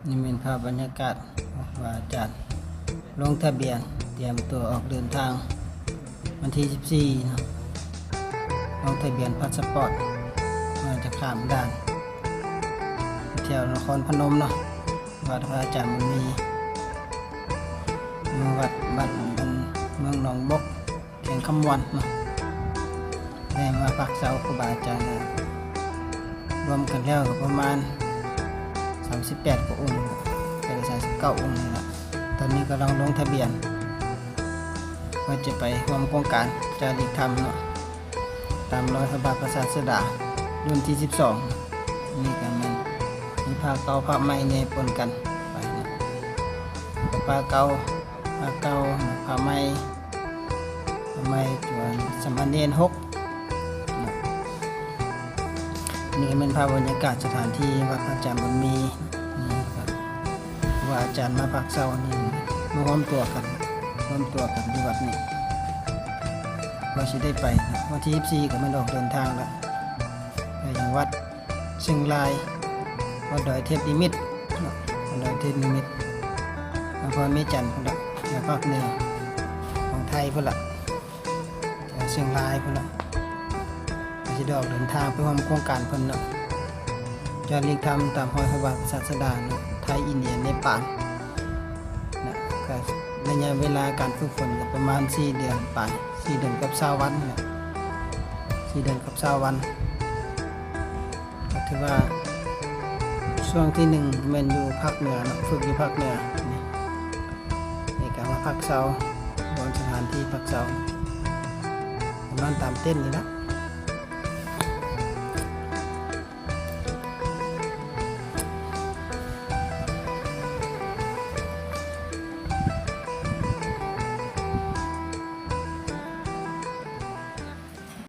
ນີ້ແມ່ນພາບບັນຍາກາດວ່າອາຈານລົງທະບຽນ ຕຽມຕົວອອກເດີນທາງ ວັນທີສິບສີ່ເນາະ, ລົງທະບຽນພາສປອດ ວ່າຈະຂ້າມດ່ານ ແຖວນະຄອນພະນົມເນາະ, ວັດພະອາຈານບຸນມີ ຢູ່ວັດ ວັດເມືອງໜອງບົກ ແຂວງຄຳມ່ວນເນາະ. ໄດ້ມາພັກເຊົາຄູບາອາຈານ ລວມກັນແລ້ວກໍປະມານສາມສິບແປດກວ່າອົງ ແຕ່ສາມສິບເກົ້າອົງນີ້ລະ. ຕອນນີ້ກຳລັງລົງທະບຽນ ວ່າຈະໄປຮ່ວມໂຄງການຈາລິກທຳເນາະ ຕາມລອຍພະບາດພະສາດສະດາ ລຸ້ນທີສິບສອງ. ນີ້ກໍແມ່ນມີຜ້າເກົ່າຜ້າໃໝ່ແດ່ປົນກັນໄປເນາະ, ຜ້າເກົ່າ ຜ້າເກົ່າ ຜ້າໃໝ່ ສະໄໝຕົວສາມະເນນຫົກ. ນີ້ກໍແມ່ນພາບບັນຍາກາດສະຖານທີ່ວັດພະອາຈານບຸນມີ. ນີ້ກໍ ວ່າອາຈານມາພັກເຊົານີ້ ມາຮວມຕົວກັນ ຮວມຕົວກັນຢູ່ວັດນີ້ ວ່າຊິໄດ້ໄປ. ວັນທີສິບສີ່ກໍແມ່ນອອກເດີນທາງລະ ໄປຍັງວັດຊຽງລາຍ ວັດດອຍເທບນິມິດເນາະ, ວັດດອຍເທບນິມິດ ນະຄອນວຽງຈັນພຸ້ນລະ ແຖວພາກເໜືອຂອງໄທພຸ້ນລະ ແຖວຊຽງລາຍພຸ້ນລະ. ກໍຊິໄດ້ອອກເດີນທາງໄປຮ່ວມໂຄງການເພິ່ນເນາະ, ຈາລິກທຳຕາມຮອຍພະບາດສາດສະດາເນາະ, ໄທ ອິນເດຍ ເນປານນະ. ກໍໄລຍະເວລາການຝຶກຝົນກໍປະມານສີ່ເດືອນປາຍ ສີ່ເດືອນກັບຊາວວັນເນາະ, ສີ່ເດືອນກັບຊາວວັນ. ກໍຖືວ່າຊ່ວງທີໜຶ່ງແມ່ນຢູ່ພາກເໜືອເນາະ, ຝຶກຢູ່ພາກເໜືອ. ນີ້ ນີ້ກໍມາພັກເຊົາ ບ່ອນສະຖານທີ່ພັກເຊົາ ນອນຕາມເຕັນນີ້ລະ.